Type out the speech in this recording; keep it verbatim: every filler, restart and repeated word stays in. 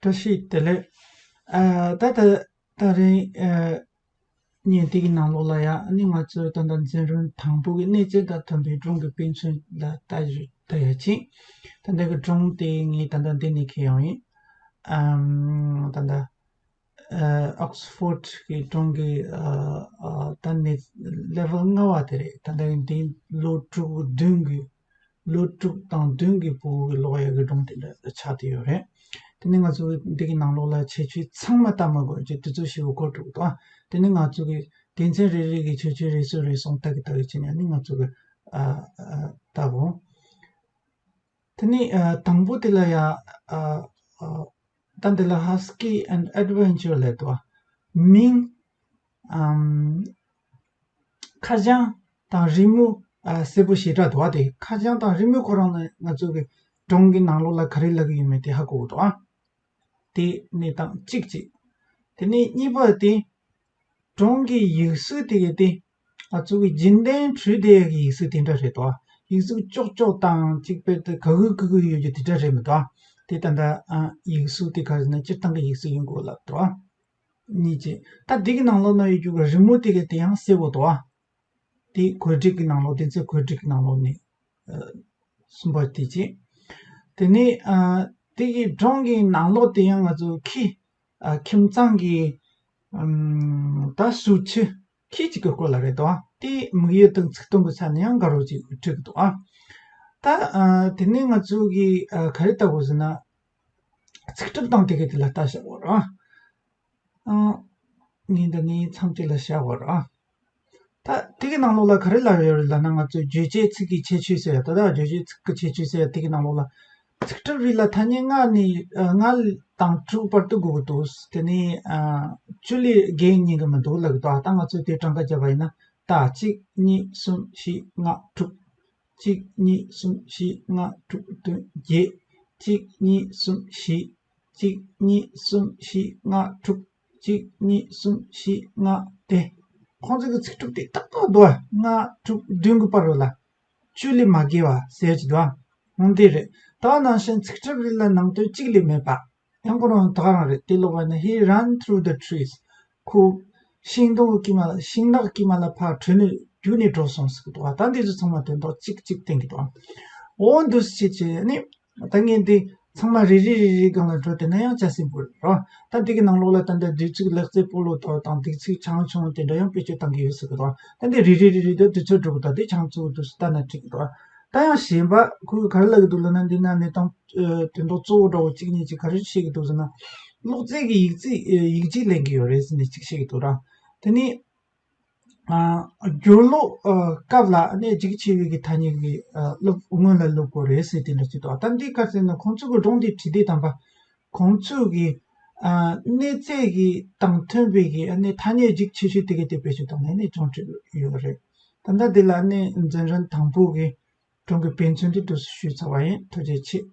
བཀྲ་ཤིས་བདེ་ལེགས། ཨ་ད་ད་ད་རིང་ཨ་བརྙན་དེ་གི་ནང་ལོགས་ལ་ཡ་ཨ་ནི་ང་ཚོས་ད་ལྟ་འཛིན་རིམ་དང་པོ་གི་གནས་ཚད་དང་མཐུན་པའི་སྒྲུང་གི་དཔེ་མཚོན་ལ་ལྟ་ཞིབ་ལྟ་ཡ་ཕྱིན། ད་ལྟ་གི་སྒྲུང་དེ་ངས་ད་ལྟ་འདི་ནས་ཁྱེར་ཡོང་ཡིན། ཨམ་ད་ལྟ་ཨ་Oxford གི་སྒྲུང་གི་ཨ་ཨ་ད་ནི་level ལྔ་བ་དེ་རེད། ད་ལྟ་འདི་ལོ་དྲུག་བདུན་གི་ལོ་དྲུག་དང་བདུན་གི་ཕྲུ་གུ་གི་ཀློག་ཡག་གི་སྒྲུང་དེ་འདྲ་ཆགས་བསྡད་ཡོད་རེད། དེ་ནི་ང་ཚོ་འདི་གི་ནང་ལོགས་ལ་ཁྱད་ཆོས་ཚང་མ་ལྟ་མ་དགོས་ཀྱི་དུས་ཚོད་ཞིག་འགོར་འགྲོ་གི་འདུག་ཨ། དེ་ནི་ང་ཚོ་གི་སྡེ་ཚན་རེ་རེ་གི་ཁྱད་ཆོས་རེ་ཟུང་རེ་ཟུང་ལྟ་གི་ལྟ་གི་བྱས་ནས་ནི་ང་ཚོ་གི་ཨ་ཨ་ལྟ་དགོས། དེ་ནི་ཨ་དང་པོ་དེ་ལ་ཡ་ཨ་ཨ་ད་འདི་ལ་Husky and Adventure ལབ་འདུག་ཨ། མིང་ཨམ་ཁ་བྱང་དང་རི་མོ་ཨ་གསལ་པོ་ཞེ་དྲག་འདུག་ཨ། དེ་ཁ་བྱང་དང་རི་མོ་ཁོ་རང་ནི་ང་ཚོ་གི་སྒྲུང་གི་ནང་ལོགས་ལ་ག་རེ་ལབ་ཀྱི་ཡོད་མེད་དེ་ཧ་གོ་གི་འདུག་ཨ། དེ་གནས་སྟངས་གཅིག་གཅིག་དེ་ནས་གཉིས་པ་དེ་སྒྲུང་གི་ཡིག་གཟུགས་དེ་ག་དེ་ང་ཚོ་གི་རྒྱུན་ལྡན་འབྲི་བསྡད་ཡག་གི་ཡིག་གཟུགས་དེ་འདྲ་རེད་དོ། ཡིག་གཟུགས་ཀྱོག་ཀྱོག་དང་གཅིག་པའི་དེ་ག་གུ་གུ་གུ་ཡོད་རྒྱུ་དེ་འདྲ་རེད་མི་འདུག་ཨ། དེ་ད་ལྟ་ཨ་ཡིག་གཟུགས་དེ་ག་རེ་ཟེར་ན་སྤྱིར་བཏང་གི་ཡིག་གཟུགས་ཡིན་དགོས་ལབ་འདུག་ཨ། གཉིས་ཀྱི་ད་དེ་གི་ནང་ལོགས་ན་ཡོད་རྒྱུ་གི་རི་མོ་དེ་ག་དེ་ཡང་གསལ་པོ་འདུག་ཨ། དེ་བཀོད་སྒྲིག་གི་ནང་ལོགས་དེ་ཚོ་བཀོད་སྒྲིག་གི་ནང་ལོགས་ནས་ཨ་གསུམ་པ་དེ་བྱས། དེ་ནས་ཨ་དེ་གི་སྒྲུང་གི་ནང་ལོགས་དེ་ཡང་ང་ཚོ་ཁྱི་ཨ་ཁྱིམ་ཚང་གི་ཨམ་ད་སུ་ཆུ་ཁྱི་གཅིག་གི་སྐོར་ལ་རེད་དོ། དེ་དམིགས་ཡུལ་དང་ཚིག་དོན་གི་ཆ་ནས་ཡང་དགའ་རོགས་ཅིག་བྲིས་འདུག་ཨ། ད་ཨ་དེ་ནས་ང་ཚོ་གི་ཨ་ག་རེ་ལྟ་དགོས་ཟེར་ན། ཚིག་གྲུབ་དང་དེ་ག་དེ་ལ་ལྟ་བྱ་དགོས་ར། ཨ། ངས་འདི་ནས་མཚམས་གཅིག་ལ་བཞག་དགོས་ར། ད་དེ་གི་ནང་ལོགས་ལ་ག་རེ་ལབ་ཡོད་རེད་ལབ་ན། ང་ཚོས་བརྗོད་བྱའི་ཚིག་གི་ཁྱད་ཆོས་ཟེར་ཡ། ད་ལྟ་བརྗོད་བྱའི་ཚིག་གི་ཁྱད་ཆོས་ཟེར་ཡ་དེ་གི་ནང་ལོགས་ལ། ཚིག་གྲུབ་རིགས་ལ་ཐ་སྙད་ལྔ་ནས་ཨ་ལྔ་དང་དྲུག་བར་དུ་དགོས་ཀྱི་འདུག་དེ་ནས་ཨ་བཅུ་ལས་བརྒལ་ཉན་གི་མི་འདུག་ལབ་ཀྱི་འདུག་ད་ང་ཚོས་དེ་གྲངས་ཀ་བརྒྱབ་པ་ཡིན་ན། ད་གཅིག་གཉིས་གསུམ་བཞི་ལྔ་དྲུག་གཅིག་གཉིས་གསུམ་བཞི་ལྔ་དྲུག་བདུན་བརྒྱད། གཅིག་གཉིས་གསུམ་བཞི། གཅིག་གཉིས་གསུམ་བཞི་ལྔ་དྲུག་གཅིག་གཉིས་གསུམ་བཞི་ལྔ་དེ། ཁོང་ཚོ་གི་ཚིག་གྲུབ་དེ་ཏག་ཏག་འདུག་ཨ། ལྔ་དྲུག་བདུན་གི་བར་རོ་ལ། བཅུ་ལས་མ་བརྒལ་བ་ཟེར་གྱི་འདུག་ཨ། འོན་ཏེ་རེད། ད་ནང་བཞིན་ཚིག་གྲུབ་རིགས་ལ་ནང་དོན་གཅིག་ལས་མེད་པ། ཡང་ཁོ་རང་ད་ག་རང་རེད། དེ་ཀློག་པ་ན། He ran through the trees. ཁོ་ཤིང་སྡོང་གི་དཀྱིལ་མ་ལ། ཤིང་ནགས་དཀྱིལ་མ་ལ་ཕར་བྲོས་ནས་རྒྱུགས་ནས་འགྲོ་སོང་ཟེར་གི་འདུག་ཨ། ད་འདི་ཚོ་ཚང་མ་དོན་དག་གཅིག་གཅིག་བསྟན་གི་འདུག་ཨ། འོ་འདུག་སེ་བྱས་བྱས་ནི། ད་ངས་འདི་ཚང་མ་རེ་རེ་རེ་རེ་སྒང་ལ་འགྲོ་བསྡད་ན་ཡང་ཆ་ཟིན་པོ་རེད་རོ། ད་འདི་གི་ནང་ལོགས་ལ་ད་ལྟ་བསྡུས་ཚིག་ལེགས་རྩེ་སྤོ་ལོ་ཐོག་དང་བསྡུས་ཚིག་ཆང་ཆུང་དེ་འདྲ་ཡང་བེད་སྤྱོད་བཏང་གི་ཡོད་ཟེར་གི་འདུག་ཨ། ད་འདི་རེ་རེ་རེ་རེ་དུ་དུས་ཚོད་འགྲོ་གི་འདུག་དེ་ཆང་ཚུགས་འདུག་སེ་ལྟ་ན་འགྲིག་གི་འདུག་ཨ། ད་ཡང་གཞན་པ་ཁོས་ག་རེ་ལབ་ཀྱི་འདུག་ལབ་ན། འདི་ན་གནས་སྟངས་ཨ་དོན་དག་གཙོ་བོ་འདྲ་བོ་གཅིག་གཉིས་ཅིག་ག་རེ་བཤད་ཀྱི་འདུག་ཟེར་ན། ཀློག་རྩལ་གྱི་ཡིག་རྩིས་ཨ་ཡིག་རྒྱུགས་ལེན་གྱི་ཡོད་རེད་ཟེར་ནས་གཅིག་བཤད་ཀྱི་འདུག་ར། དེ་ནས་ཨ་སྦྱོར་ཀློག་ཨ་སྐབས་ལ་ཨ་ནི་རྒྱུགས་ཆེ་བའི་གི་ཐ་སྙད་ཀྱི་ཨ་སློབ་སྔོན་ལ་སློབ་དགོས་རེད་ཟེར་དེ་འདྲ་ཅིག་འདུག་ད་འདི་ག་རེ་ཟེར་ན། ཁོང་ཚོ་གི་སྒྲུང་འདི་བྲིས་དུས་ཙམ་པ་ཁོང་ཚོ་གི་ཨ་གནས་ཚད་ཀྱི་དང་མཐུན་པའི་གི་ཨ་ནི་ཐ་སྙད་རྒྱུགས་ཆེ་ཤོས་དེ་ག་དེ་བེད་སྤྱོད་བཏང་ནས་ནི་སྒྲུང་བྲིས་ཡོད་རེད། ད་ལྟ་འདི་ལ་ནི་འཛིན་རིམ་དང་པོ་གི་སྒྲུང་གི་དཔེ་མཚོན་དེ་འདུག་སེ་ཞུས་ཚར་བ་ཡིན། ཐུགས་རྗེ་ཆེ།